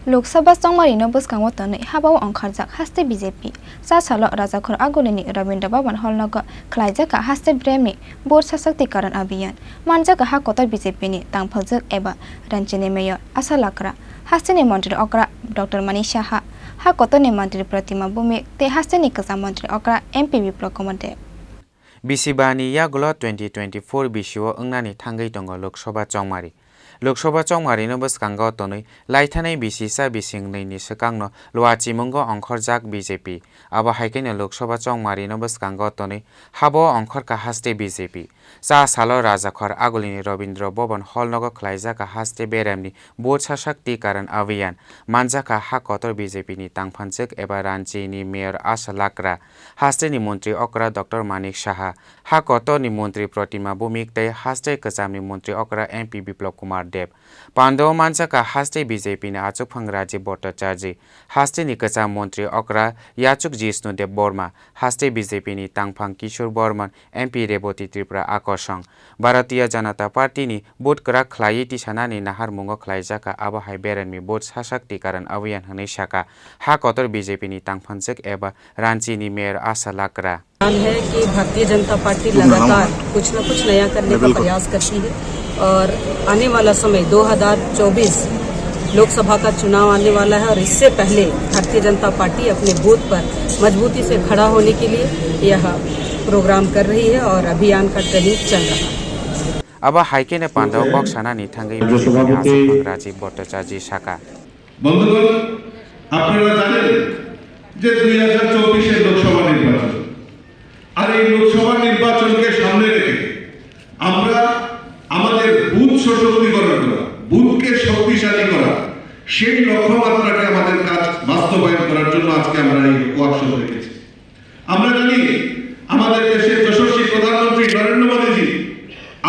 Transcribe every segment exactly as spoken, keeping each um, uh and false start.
Lok Sabha chongmarino bwskango tonwi habao ongkharjak haste B J P. Cha salo Rajakhor Agulini Rabindra Bhaban Hall nogo khlaijak kha haste bremni Vote Sashakti Karan Abhiyan. Manjak kha ha kotor B J P ni tangphaljwk eba Ranchini Mayor Asha Lakra, hasteni montri okra Doctor Manik Saha, ha kotorni montri Pratima Bhumik tei hasteni kwcham montri okra M P Biplab Kumar Deb. Bisi bani yagulo twenty twenty-four bisio wngnani thangwi tongo Lok Sabha chongmari. Lok Sabha chongmarino bwskango tonwi laithanai bisi cha bising nwi ni swkangno luachimungo ongkhorjak B J P. Abo hai kheno Lok Sabha chongmarino bwskango tonwi habo ongkhorkha haste B J P. Cha salo Rajakhor Agulini Rabindra Bhaban Hall nogo khlaijak kha haste beremni Vote Sashakti Karan Abhiyan. Manjak kha ha kotor B J P ni tangphanswk eba Ranchi ni Mayor Asha Lakra, hasteni montri okra Doctor Manik Saha, ha kotorni montri Pratima Bhumik tei haste kwchamni montri okra M P Biplab Kumar Deb. Pandao manjak kha haste B J P ni achukphang Rajiv Bhattacharjee, hasteni kwcham montri okra Yachuk Jishnu Debbarma, haste B J P ni tangphang Kishore Barman, M P Rebati Tripura Akosong. Bharatiya Janata Party ni vote kwrak khlaiwi tisanani naharmungo khlaijak kha abo hai beremni Vote Sashakti Karan Abhiyan hwnwi sakha ha kotor B J P ni tangphanswk eba Ranchi ni Mayor Asha Lakra. है कि भारतीय जनता पार्टी लगातार कुछ न कुछ नया करने का प्रयास करती है और आने वाला समय दो हज़ार चौबीस लोकसभा का चुनाव आने वाला है और इससे पहले भारतीय जनता पार्टी अपने बूथ पर मजबूती से खड़ा होने के लिए यह प्रोग्राम कर रही है और अभियान का ट्रेनिंग चल रहा है। Abo hai kheno pandao kok sanani thangwi B J P ni achukphang Rajiv Bhattacharjee sakha. বন্ধুগণ, আপনারা জানেন যে দুই হাজার চব্বিশের লোকসভা নির্বাচন, আর এই লোকসভা নির্বাচনকে সামনে রেখে আমরা আমাদের বুথ সশক্তিকরণ করা, বুথকে শক্তিশালী করা, সেই লক্ষ্যমাত্রাকে আমাদের কাজ বাস্তবায়ন করার জন্য আজকে আমরা এই ওয়ার্কশপ রেখেছি। আমরা জানি আমাদের দেশের যশস্বী প্রধানমন্ত্রী নরেন্দ্র মোদীজি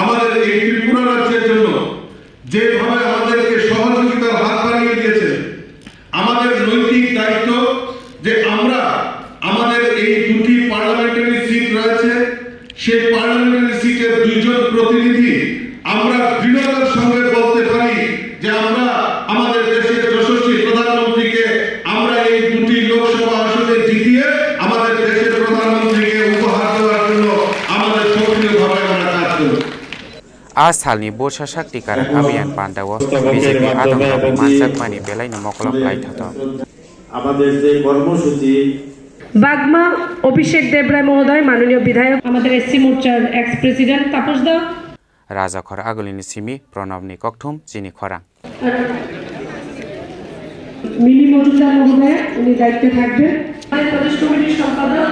আমাদের এই ত্রিপুরা রাজ্যের জন্য যেভাবে আমাদেরকে সহযোগিতার হাত বাড়িয়ে দিয়েছেন, আমাদের নৈতিক দায়িত্ব যে আমরা আমাদের এই দুটি পার্লামেন্টারি সিট রয়েছে, সেই পার্লামেন্টারি সিটের দুইজন প্রতিনিধি আমরা দৃঢ়তার সঙ্গে বলতে পারি যে আমরা আমাদের দেশের যশস্বী প্রধানমন্ত্রীকে আমরা এই দুটি লোকসভা আসনে জিতিয়ে আমাদের দেশের প্রধানমন্ত্রীকে উপহার দেওয়ার জন্য আমাদের সক্রিয়ভাবে আমরা কাজ করব। A salni Vote Sashakti Karan Abhiyan pandao B J P adongrokni manjakmani belaino mokolo khlai thato. আমাদের যে কর্মসূচি বাগমা অভিষেক দেব রায় মহোদয়, মাননীয় বিধায়ক। আমাদের এসসি মোর্চার এক্স প্রেসিডেন্ট তাপস দা। Rajakhor Agulini simi Pranabni kokthum chini khorang. মিলি মজুমদার মহোদয়, উনি দায়িত্বে থাকবেন। আমাদের প্রদেশ কমিটির সম্পাদক।